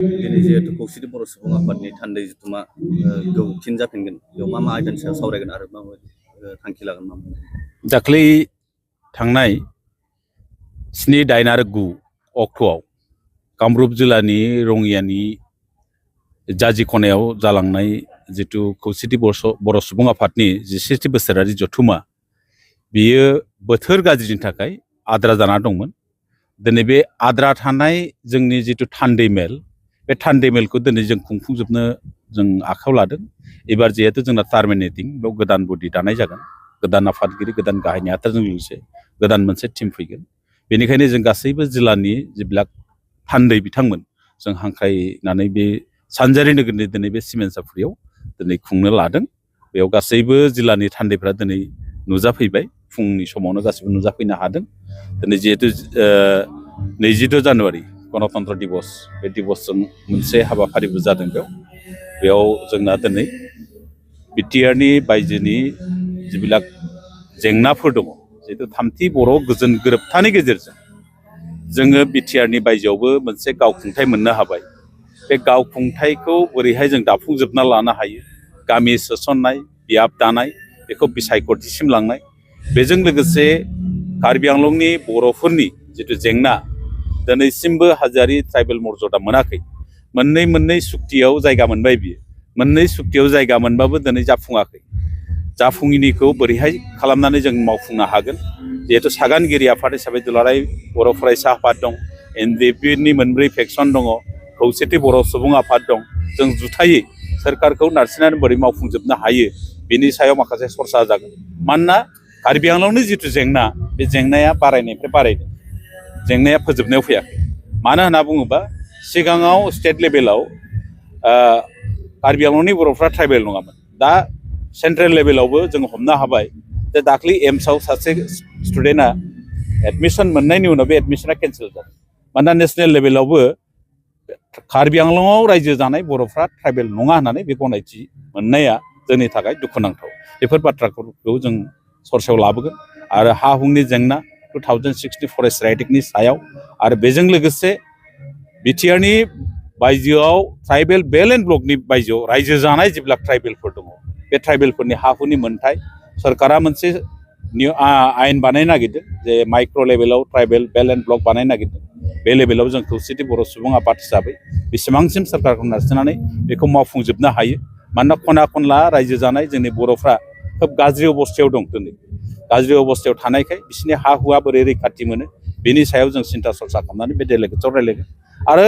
दिनै जिहेतु खौसेथि बर' सुबुं आफादनि थान्दै जथुमा फिन जाफिनगोन बेयाव मा मा आयदानि सायाव सावरायगोन आरो माबायदि थांखि लागोन मा दाख्लै थांनाय 7, 8 आरो 9 अक्ट'आव कामरुप जिल्लानि रङियानि जाजि खनायाव जालांनाय जिथु खौसेथि बर' सुबुं आफादनि 17थि बोसोरारि जथुमा बियो बोथोर गाज्रिनि थाखाय आद्रा जाना दंमोन। दिनै बे आद्रा थानाय जोंनि जिथु थान्दै मेल बे थान्दै मेलखौ दिनै जों खुंफुंजोबनो जों आखायाव लादों। एबार जिहेतु जोंना टार्मिनेटिं बेयाव गोदान बडि दानाय जागोन, गोदान आफादगिरि, गोदान गाहाय नेहाथारजों लोगोसे गोदान मोनसे टिम फैगोन। बेनिखायनो जों गासैबो जिल्लानि जिबिलाक थान्दै बिथांमोन जों हांख्रायनानै बे सानजारि नोगोरनि दिनै बे सिमेन्सापुरियाव दिनै खुंनो लादों। बेयाव गासैबो जिल्लानि थान्दैफ्रा दिनै नुजाफैबाय, फुंनि समावनो गासैबो नुजाफैनो हादों। दिनै जिहेतु 22 जानुवारि गणतन्त्र दिबस, बे दिबसजों मोनसे हाबाफारिबो जादों। बेयाव जोंना दिनै बिटिआरनि बायजोनि जिबिलाक जेंनाफोर दङ, जिहेतु थामथि बर' गोजोन गोरोबथानि गेजेरजों जोङो बिटिआरनि बायजोआवबो मोनसे गावखुंथाय मोननो हाबाय। बे गावखुंथायखौ बोरैहाय जों दाफुंजोबना लानो हायो, गामि सोसननाय, बियाब दानाय, बेखौ बिसायख'थिसिम लांनाय, बेजों लोगोसे कार्बि आंलंनि बर'फोरनि जिथु जेंना दिनैसिमबो हाजोआरि ट्राइबेल मर्यादा मोनाखै। मोननै सुक्तियाव जायगा मोनबाय बियो, मोननै सुक्तियाव जायगा मोनबाबो दिनै जाफुङाखै। जाफुङिनिखौ बोरैहाय खालामनानै जों मावफुंनो हागोन। जिहेतु सागानगिरि आफाद हिसाबै दुलाराय बर' फरायसा आफाद दं, एनडिएफबिनि 4 फेक्सन दङ, खौसेथि बर' सुबुं आफाद दं। जों जुथायै सोरखारखौ नारसिननानै बोरै मावफुंजोबनो हायो बेनि सायाव माखासे सरसा जागोन। मानोना कार्बि आंलंनि जिथु जेंना, बे जेंनाया बारायनायनिफ्राय बारायदों, जेंनाया फोजोबनायाव फैयाखै। मानो होनना बुङोबा सिगाङाव स्टेट लेभेलाव कार्बि आंलंनि बर'फ्रा ट्राइबेल नङामोन। दा सेन्ट्रेल लेभेलावबो जों हमनो हाबाय जे दाख्लै एम्सआव सासे स्टुडेन्टआ एडमिसन मोननायनि उनाव बे एडमिसना केन्सेल जादों। मानोना नेसनेल लेभेलावबो कार्बि आंलंआव रायजो जानाय बर'फ्रा ट्राइबेल नङा होननानै बे गनायथि मोननाया जोंनि थाखाय दुखुनांथाव। बेफोर बाथ्राफोरखौ जों सरसायाव लाबोगोन। आरो हा हुनि जेंना 2006नि फरेस्ट राइट एक्टनि सायाव, आरो बेजों लोगोसे बिटिआरनि बायजोआव ट्राइबेल बेल्ट एन्ड ब्लकनि बायजोआव रायजो जानाय जेब्लाक ट्राइबेलफोर दङ, बे ट्राइबेलफोरनि हा हुनि मोनथाय सरकारा मोनसे आयेन बानायनो नागिरदों जे माइक्र' लेभेलाव ट्राइबेल बेल्ट एन्ड ब्लक बानायनो नागिरदों। बे लेभेलाव जों खौसेथि बर' सुबुं आफाद हिसाबै बेसेबांसिम सरकारखौ नारसिननानै बेखौ मावफुंजोबनो हायो। मानोना खना खनला रायजो जानाय जोंनि बर'फ्रा खोब गाज्रि अबस्थायाव दं। दिनै गाज्रि अबस्थायाव थानायखाय बिसोरनि हा हुआ बोरै रैखाथि मोनो बेनि सायाव जों सिन्था सरसा खालामनानै बे डेलिगेटसआव रायलायगोन। आरो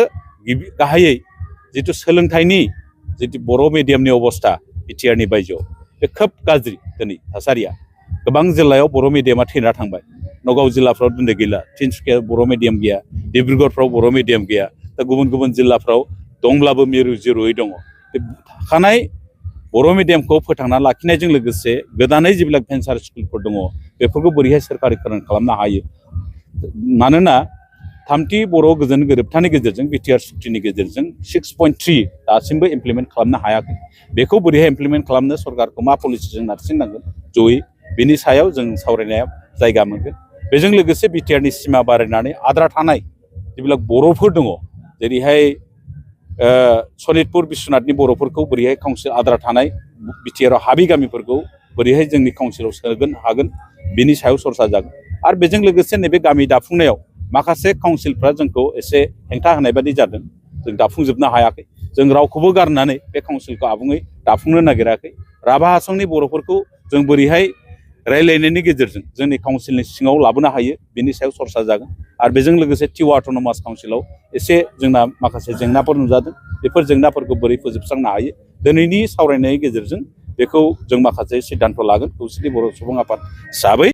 गाहायै जिथु सोलोंथाइनि जिथु बर' मिडियामनि अबस्था बिटिआरनि बायजोआव, बे खोब गाज्रि। दिनै थासारिया गोबां जिल्लायाव बर' मिडियामा थैना थांबाय। नगाव जिल्लाफ्राव दिनै गैला, तिनसुकिया बर' मिडियाम गैया, डिब्रुगड़फ्राव बर' मिडियाम गैया। दा गुबुन जिल्लाफ्राव दंब्लाबो मिरु जिरुयै दङ। बे थाखानाय बर' मिडियामखौ फोथांना लाखिनायजों लोगोसे गोदानै जेब्लाक भेन्सार स्कुलफोर दङ, बेफोरखौ बोरैहाय सोरखारिकरण खालामनो हायो। मानोना थामथि बर' गोजोन गोरोबथानि गेजेरजों बिटिआर सुक्तिनि गेजेरजों 6.3 दासिमबो इमप्लिमेन्ट खालामनो हायाखै। बेखौ बोरैहाय इमप्लिमेन्ट खालामनो सरकारखौ मा पलिसिजों नारसिननांगोन जयै, बेनि सायाव जों सावरायनाया जायगा मोनगोन। बेजों लोगोसे बिटिआरनि सिमा बारायनानै आद्रा थानाय जेब्लाक बर'फोर दङ, जेरैहाय सनितपुर बिश्वनाथनि बर'फोरखौ बोरैहाय काउन्सिल आद्रा थानाय बिटिआरआव हाबि गामिफोरखौ बोरैहाय जोंनि काउन्सिलाव सोगोन हागोन बिनि सायाव सरसा जागोन। आरो बेजों लोगोसे नैबे गामि दाफुंनायाव माखासे काउन्सिलफ्रा जोंखौ एसे हेंथा होनाय बादि जादों, जों दाफुंजोबनो हायाखै। जों रावखौबो गारनानै बे काउन्सिलखौ आबुङै दाफुंनो नागिराखै। राभा हासंनि बर'फोरखौ जों बोरैहाय रायलायनायनि गेजेरजों जोंनि काउन्सिलनि सिङाव लाबोनो हायो बेनि सायाव सरसा जागोन। आरो बेजों लोगोसे टिवा अट'नमास काउन्सिलाव एसे जोंना माखासे जेंनाफोर नुजादों, बेफोर जेंनाफोरखौ बोरै फोजोबस्रांनो हायो दिनैनि सावरायनायनि गेजेरजों बेखौ जों माखासे सिद्धान्त लागोन खौसेथि बर' सुबुं आफाद हिसाबै।